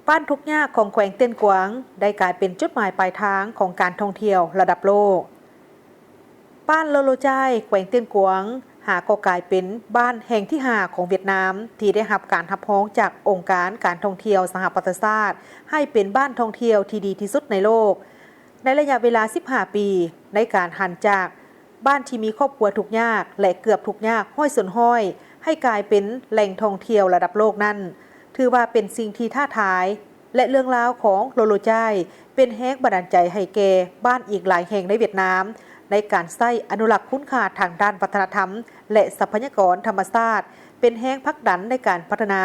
ບ້ານທຸກຍາກຂອງແຂວງເຕີນກວາງ ໄດ້ກາຍເປັນຈຸດໝາຍປາຍທາງຂອງການທ່ອງທ່ຽວລະດັບໂລກ. ບ້ານໂລໂລຈາຍ ແຂວງເຕີນກວາງ ຫາກໍກາຍເປັນບ້ານແຫ່ງທີຫ້າຂອງຫວຽດນາມ ທີ່ໄດ້ຮັບການຮັບຮອງຈາກອົງການການທ່ອງທ່ຽວສະຫະປະຊາຊາດ ໃຫ້ເປັນບ້ານທ່ອງທ່ຽວທີ່ດີທີ່ສຸດໃນໂລກ. ໃນໄລຍະເວລາສິບຫ້າປີ ໃນການຫັນຈາກບ້ານທີ່ມີຄອບຄົວທຸກຍາກ ແລະ ເກືອບທຸກຍາກຮ້ອຍສ່ວນຮ້ອຍ ໃຫ້ກາຍເປັນແຫຼ່ງທ່ອງທ່ຽວລະດັບໂລກນັ້ນ ຖືວ່າເປັນສິ່ງທີ່ທ້າທາຍ ແລະ ເລື່ອງລາວຂອງໂລໂລຈາຍ ເປັນແຮງບັນດານໃຈໃຫ້ແກ່ບ້ານອີກຫຼາຍແຫ່ງໃນຫວຽດນາມ ໃນການໃຊ້ອະນຸລັກຄຸນຄ່າທາງດ້ານວັດທະນະທຳ ແລະ ຊັບພະຍາກອນທຳມະຊາດ ເປັນແຮງຜັກດັນໃນການພັດທະນາ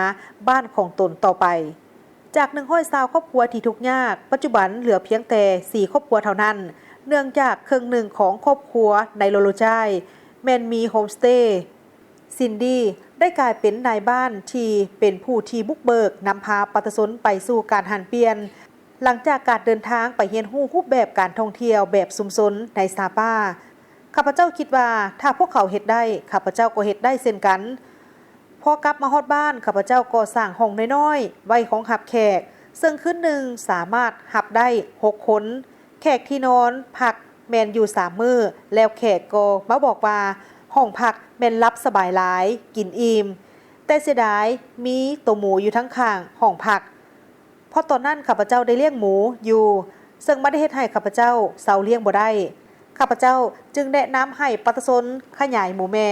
ບ້ານຂອງຕົນຕໍ່ໄປ. ຈາກໜຶ່ງຮ້ອຍຊາວຄອບຄົວທີ່ທຸກຍາກ, ປັດຈຸບັນເຫຼືອພຽງແຕ່ສີ່ຄອບຄົວເທົ່ານັ້ນ, ເນື່ອງຈາກເຄິ່ງໜຶ່ງຂອງຄອບຄົວໃນໂລໂລຈາຍ ແມ່ນມີໂຮມສະເຕ. ຊິນດີ ໄດ້ກາຍເປັນນາຍບ້ານທີ່ເປັນຜູ້ທີ່ບຸກເບີກນຳພາປະຊາຊົນໄປສູ່ການຫັນປ່ຽນ ຫຼັງຈາກການເດີນທາງໄປຮຽນຮູ້ຮູບແບບການທ່ອງທ່ຽວແບບຊຸມຊົນໃນຊາປາ. ຂ້າພະເຈົ້າຄິດວ່າ ຖ້າພວກເຂົາເຮັດໄດ້, ຂ້າພະເຈົ້າກໍເຮັດໄດ້ເຊັ່ນກັນ. ພໍກັບມາຮອດບ້ານ, ຂ້າພະເຈົ້າກໍສ້າງຫ້ອງນ້ອຍໆໄວ້ຮອງຮັບແຂກ, ເຊິ່ງຄືນໜຶ່ງສາມາດຮັບໄດ້ຫົກຄົນ. ແຂກທີ່ນອນພັກແມ່ນຢູ່ສາມມື້, ແລ້ວແຂກກໍມາບອກວ່າ ຫ້ອງພັກແມ່ນຫຼັບສະບາຍຫຼາຍ, ກິນອີ່ມ, ແຕ່ເສຍດາຍມີໂຕໝູຢູ່ທາງຂ້າງຫ້ອງພັກ. ເພາະຕອນນັ້ນຂ້າພະເຈົ້າໄດ້ລ້ຽງໝູຢູ່, ເຊິ່ງມັນໄດ້ເຮັດໃຫ້ຂ້າພະເຈົ້າເຊົາລ້ຽງບໍ່ໄດ້. ຂ້າພະເຈົ້າຈຶ່ງແນະນຳໃຫ້ປະຊາຊົນຂະຫຍາຍໝູແມ່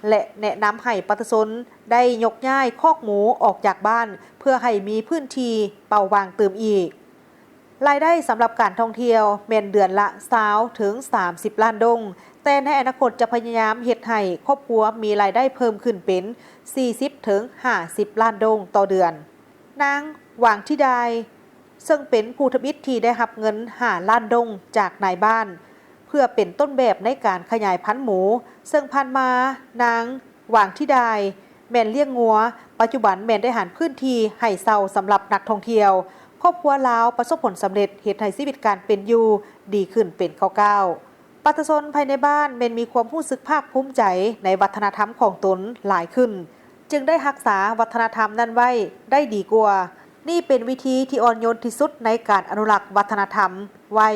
ແລະ ແນະນຳໃຫ້ປະຊາຊົນໄດ້ຍົກຍ້າຍຄອກໝູອອກຈາກບ້ານ ເພື່ອໃຫ້ມີພື້ນທີ່ເປົ່າວ່າງຕື່ມອີກ. ລາຍໄດ້ສຳລັບການທ່ອງທ່ຽວແມ່ນເດືອນລະຊາວເຖິງສາມສິບລ້ານດົງ, ແຕ່ໃນອະນາຄົດຈະພະຍາຍາມເຮັດໃຫ້ຄອບຄົວມີລາຍໄດ້ເພີ່ມຂຶ້ນເປັນສີ່ສິບເຖິງຫ້າສິບລ້ານດົງຕໍ່ເດືອນ. ນາງ ຫວາງທິດາຍ ເຊິ່ງເປັນຜູ້ທຳອິດທີ່ໄດ້ຮັບເງິນຫ້າລ້ານດົງຈາກນາຍບ້ານ ເພື່ອເປັນຕົ້ນແບບໃນການຂະຫຍາຍພັນໝູ, ເຊິ່ງຜ່ານມານາງ ຫວາງທິດາຍ ແມ່ນລ້ຽງງົວ, ປັດຈຸບັນແມ່ນໄດ້ຫັນພື້ນທີ່ໃຫ້ເຊົ່າສຳລັບນັກທ່ອງທ່ຽວ. ຄອບຄົວລາວປະສົບຜົນສຳເລັດ ເຮັດໃຫ້ຊີວິດການເປັນຢູ່ດີຂຶ້ນເປັນກ້າວໆ. ປະຊາຊົນພາຍໃນບ້ານແມ່ນມີຄວາມຮູ້ສຶກພາກພູມໃຈໃນວັດທະນະທຳຂອງຕົນຫຼາຍຂຶ້ນ, ຈຶ່ງໄດ້ຮັກສາວັດທະນະທຳນັ້ນໄວ້ໄດ້ດີກວ່າ. ນີ້ເປັນວິທີທີ່ອ່ອນໂຍນທີ່ສຸດໃນການອະນຸລັກວັດທະນະທຳໄວ້.